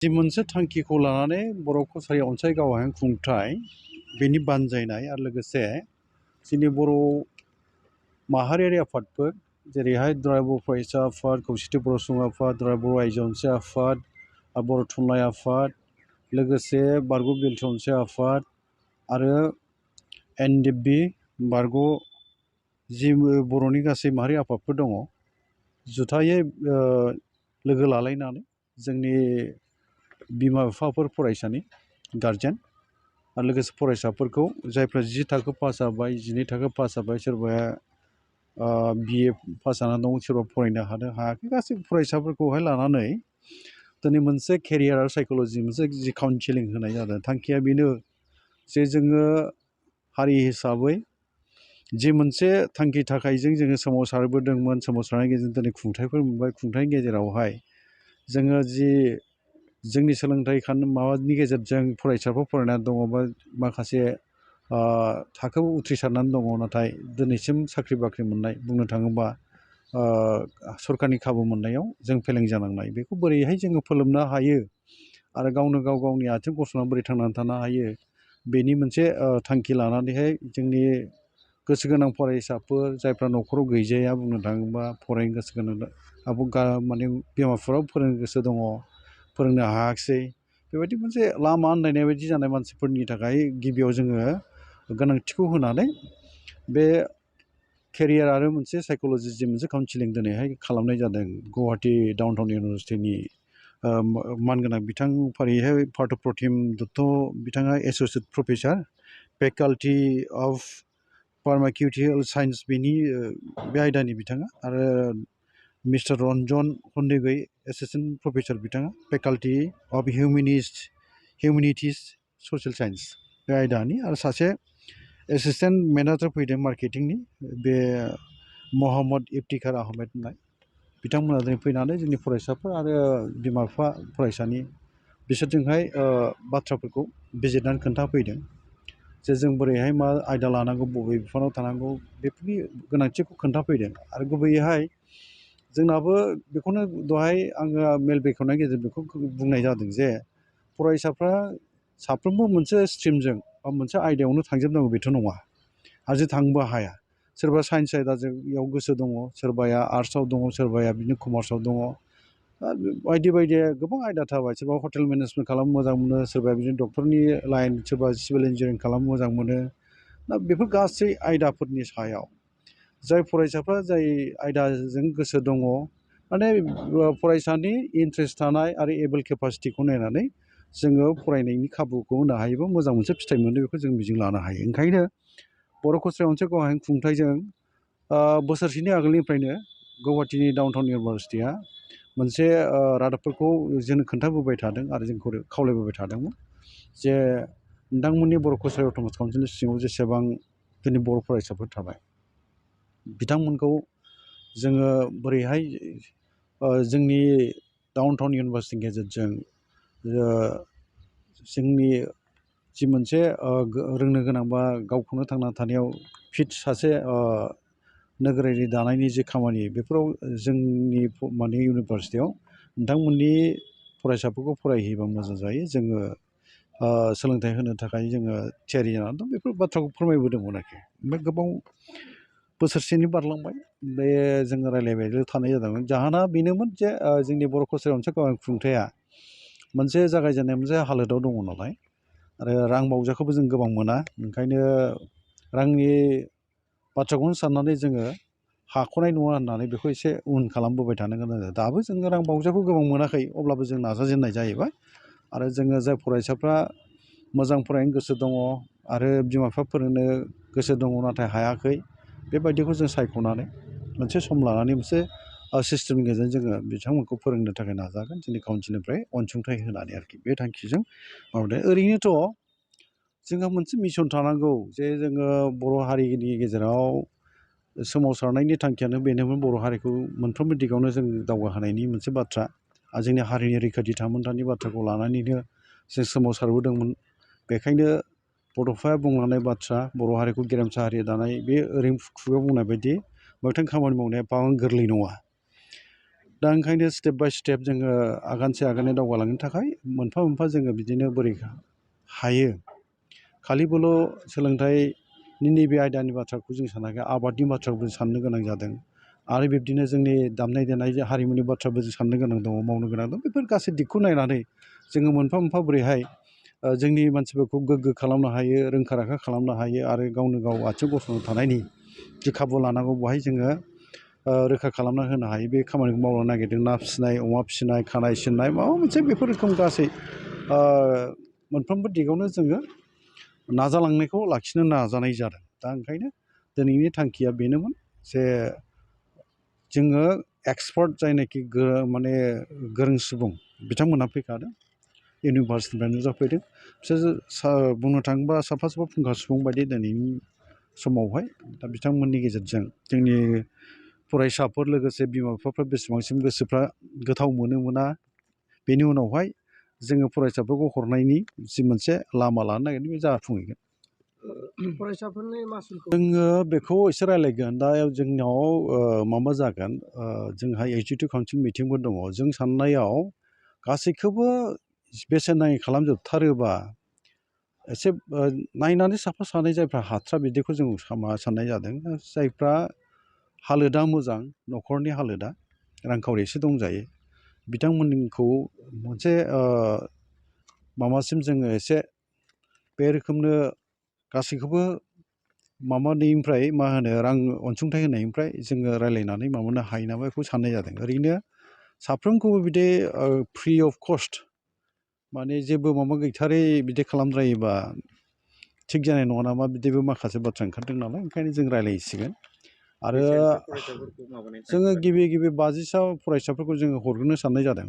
जि मोनसे थांखिखौ लानानै बर' कसारि अनसाय गावहाय खुंथाय बेनि बानजायनाय आरो लोगोसे जोंनि बर' माहारियारि आफादफोर जेरैहाय दुलाराय बर' फरायसा आफाद, खौसेथि बर' सुबुं आफाद, दुलाराय बर' आइजो अनसाय आफाद, बर' थुनलाइ आफाद, लोगोसे बारग' बिलथि अनसाय आफाद आरो NDB बारग' जि बर'नि गासै माहारि आफादफोर दङ जुथायै लोगो लालायनानै जोंनि बिमा बिफाफोर फरायसानि गारजेन आरो लोगोसे फरायसाफोरखौ जायफ्रा 10 थाखो पास जाबाय 12 थाखो पास जाबाय सोरबाया BA पास जानानै दं सोरबा फरायनो हादों हायाखै गासै फरायसाफोरखौहाय लानानै दिनै मोनसे केरियार आरो साइकोल'जि मोनसे जि काउन्सिलिं होनाय जादों थांखिया बेनो जे जोङो हारि हिसाबै जि मोनसे थांखि थाखायजों जोङो सोमावसारबोदोंमोन सोमावसारनायनि गेजेरजों दिनै खुंथायफोर मोनबाय खुंथायनि गेजेरावहाय जोङो जि जोंनि सोलोंथाइ माबानि गेजेरजों फरायसाफोर फरायनानै दङ बा माखासे थाखोआव उथ्रिसारनानै दङ नाथाय दिनैसिम साख्रि बाख्रि मोननाय बुंनो थाङोबा सरकारनि खाबु मोननायाव जों फेलें जानांनाय बेखौ बोरैहाय जोङो फोलोमनो हायो आरो गावनो गाव गावनि आथिं गसंनानै बोरै थांनानै थानो हायो बेनि मोनसे थांखि लानानैहाय जोंनि गोसो गोनां फरायसाफोर जायफ्रा न'खराव गैजाया बुंनो थाङोबा फरायनो गोसो गोनां माने बिमा बिफाफ्राबो फोरोंनो गोसो दङ फोरोंनो हायाखिसै बेबायदि मोनसे लामा आन्दायनाय बायदि जानाय मानसिफोरनि थाखाय गिबियाव जोङो गोनांथिखौ होनानै बे केरियार आरो मोनसे साइकोल'जि जि मोनसे काउन्सिलिं दिनैहाय खालामनाय जादों गुवाहाटी डाउन टाउन इउनिभारसिटिनि मानगोनां बिथां फारियैहाय पार्थ प्रतिम दत्त बिथाङा associate professor faculty of pharmaceutical science बेनि बे आयदानि बिथाङा आरो mister Ranjan Handique assistant professor बिथाङा faculty of humanities social science बे आयदानि आरो सासे एसिस्टेन्ट मेनेजार फैदों मार्केटिंनि बे मोहम्मद इफ्तिखार आहमेद होननाय बिथांमोना दिनै फैनानै जोंनि फरायसाफोर आरो बिमा बिफा फरायसानि बिसोरजोंहाय बाथ्राफोरखौ बिजिरनानै खोन्थाफैदों जे जों बोरैहाय मा आयदा लानांगौ बबे बिफानाव थानांगौ बेफोरनि गोनांथिखौ खोन्थाफैदों आरो गुबैयैहाय जोंनाबो बेखौनो दहाय आङो मेल बेखेवनायनि गेजेरजों बेखौ बुंनाय जादों जे फरायसाफ्रा साफ्रोमबो मोनसे स्ट्रिमजों बा मोनसे आयदायावनो थांजोबनांगौ बेथ' नङा आरो जे थांनोबो हाया सोरबा साइन्स आयदायाव गोसो दङ सोरबाया आर्ट्सआव दङ सोरबाया बिदिनो कमार्सआव दङ बायदि बायदि गोबां आयदा थाबाय सोरबा हटेल मेनेजमेन्ट खालामनो मोजां मोनो सोरबाया बिदिनो डक्टरनि लाइन सोरबा सिभिल इन्जिनियारिं खालामनो मोजां मोनो दा बेफोर गासै आयदाफोरनि सायाव जाय फरायसाफ्रा जाय आयदाजों गोसो दङ माने फरायसानि इन्ट्रेस्ट थानाय आरो एबोल केपासिटिखौ नायनानै जोङो फरायनायनि खाबुखौ होनो हायोबा मोजां मोनसे फिथाइ मोनो बेखौ जों मिजिं लानो हायो ओंखायनो बर' कसारि अनसाय गावहाय खुंथायजों बोसोरसेनि आगोलनिफ्रायनो गुवाहाटीनि डाउन टाउन इउनिभारसिटिया मोनसे रादाबफोरखौ जोंनो खोन्थाबोबाय थादों आरो जोंखौ खावलायबोबाय थादोंमोन जे नोंथांमोननि बर' कसारि अट'नमास काउन्सिलनि सिङाव जेसेबां जोंनि बर' फरायसाफोर थाबाय बिथांमोनखौ जोङो बोरैहाय जोंनि डाउन टाउन इउनिभारसिटिनि गेजेरजों जोंनि जि मोनसे रोंनो गोनां बा गावखौनो थांना थानायाव फिट सासे नोगोरारि दानायनि जे खामानि बेफोराव जोंनि माने इउनिभारसिटियाव नोंथांमोननि फरायसाफोरखौ फरायहैयोबा मोजां जायो जोङो सोलोंथाइ होनो थाखाय जोङो थियारि जानानै दं बेफोर बाथ्राखौ फोरमायबोदोंमोन आरोखि ओमफ्राय गोबां बोसोरसेनि बारलांबाय बे जोङो रायज्लायबायल' थानाय जादोंमोन जाहोना बेनोमोन जे जोंनि बर' कसारि अनसाय गावहाय खुंथाया मोनसे जागायजेननाय मोनसे हालोदाव दङ नालाय आरो रां बावजाखौबो जों गोबां मोना ओंखायनो रांनि बाथ्राखौनो साननानै जोङो हाख'नाय नङा होननानै बेखौ एसे उन खालामबोबाय थानो गोनां जादों दाबो जोङो रां बावजाखौ गोबां मोनाखै अब्लाबो जों नाजाजेननाय जाहैबाय आरो जोङो जाय फरायसाफ्रा मोजां फरायनो गोसो दङ आरो बिमा बिफा फोरोंनो गोसो दङ नाथाय हायाखै बेबायदिखौ जों सायख'नानै मोनसे सम लानानै मोनसे सिस्टेमनि गेजेरजों जोङो बिथांमोनखौ फोरोंनो थाखाय नाजागोन जोंनि काउन्सिलनिफ्राय अनसुंथाइ होनानै आरोखि बे थांखिजों मावदों ओरैनोथ' जोंहा मोनसे मिसन थानांगौ जे जोङो बर' हारिनि गेजेराव सोमावसारनायनि थांखियानो बेनोमोन बर' हारिखौ मोनफ्रोमबो दिगावनो जों दावगाहोनायनि मोनसे बाथ्रा आरो जोंनि हारिनि रैखाथि थामोन्थानि बाथ्राखौ लानानैनो जों सोमावसारबोदोंमोन बेखायनो बड'फाया बुंलांनाय बाथ्रा बर' हारिखौ गेरेमसा हारि दानाय बे ओरैनो खुगायाव बुंनाय बायदि मोगथां खामानि मावनाया एफाबां गोरलै नङा दा ओंखायनो स्टेप बाय स्टेप जोङो आगानसे आगानै दावगालांनो थाखाय मोनफा मोनफा जोङो बिदिनो बोरै हायो खालिबोल' सोलोंथाइनि नैबे आयदानि बाथ्राखौ जों सानाखै आबादनि बाथ्राखौ जों साननो गोनां जादों आरो बिब्दिनो जोंनि दामनाय देनाय हारिमुनि बाथ्राबो जों साननो गोनां दङ मावनो गोनां दं बेफोर गासै दिगखौ नायनानै जोङो मोनफा मोनफा बोरैहाय जोंनि मानसिफोरखौ गोग्गो खालामनो हायो रोंखा राखा खालामनो हायो आरो गावनो गाव आथिं गसंना थानायनि जि खाबु लानांगौ बेवहाय जोङो रोखा खालामना होनो हायो बे खामानिखौ मावनो नागिरदों ना फिसिनाय अमा फिसिनाय खानाय सिननाय माबा मोनसे बेफोर रोखोम गासै मोनफ्रोमबो दिगावनो जोङो नाजालांनायखौ लाखिनो नाजानाय जादों दा ओंखायनो दिनैनि थांखिया बेनोमोन जे जोङो एक्सपार्ट जायनाखि माने गोरों सुबुं बिथांमोनहा फैखादों इउनिभार्सिटिनिफ्राय नुजाफैदों बिसोर बुंनो थाङोबा साफा साफा फुंखा सुबुं बायदि दिनैनि समावहाय दा बिथांमोननि गेजेरजों जोंनि फरायसाफोर लोगोसे बिमा बिफाफ्रा बेसेबांसिम गोसोफ्रा गोथाव मोना बेनि उनावहाय जोङो फरायसाफोरखौ हरनायनि जि मोनसे लामा लानो नागिरदों बे जाफुंहैगोन फरायसाफोरनि मासुलखौ जोङो बेखौ एसे रायलायगोन दा जोंनाव माबा जागोन जोंहा एग्जिकिउटिभ काउन्सिल मिटिंबो दङ जों साननायाव गासैखौबो बेसेन नाङै खालामजोबथारोबा एसे नायनानै साफा सानै जायफ्रा हाथ्रा बिदिखौ जों साननाय जादों जायफ्रा हालोदा मोजां न'खरनि हालोदा रांखावरि एसे दंजायो बिथांमोनखौ मोनसे माबासिम जोङो एसे बे रोखोमनो गासैखौबो माबानिफ्राय मा होनो रां अनसुंथाइ होनायनिफ्राय जोङो रायलायनानै माबानो हायो नामा बेखौ साननाय जादों ओरैनो साफ्रोमखौबो बिदि फ्रि अफ कस्ट माने जेबो माबा गैथारै बिदि खालामद्रायोबा थिग जानाय नङा नामा बिदिबो माखासे बाथ्रा ओंखारदों नालाय ओंखायनो जों रायलायसिगोन आरो जोङो गिबि 50सा फरायसाफोरखौ जोङो हरग्रोनो साननाय जादों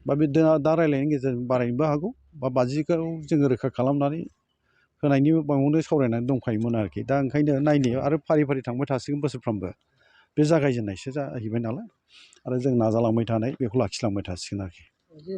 बा बे दा रायलायनायनि गेजेरजों बारायनोबो हागौ बा 50खौ जोङो रोखा खालामनानै होनायनि बाङावनो सावरायनानै दंखायोमोन आरोखि दा ओंखायनो नायनो आरो फारि फारि थांबाय थासिगोन बोसोरफ्रोमबो बे जागायजेननायसो जाहैबाय नालाय आरो जों नाजालांबाय थानाय बेखौ लाखिलांबाय थासिगोन आरोखि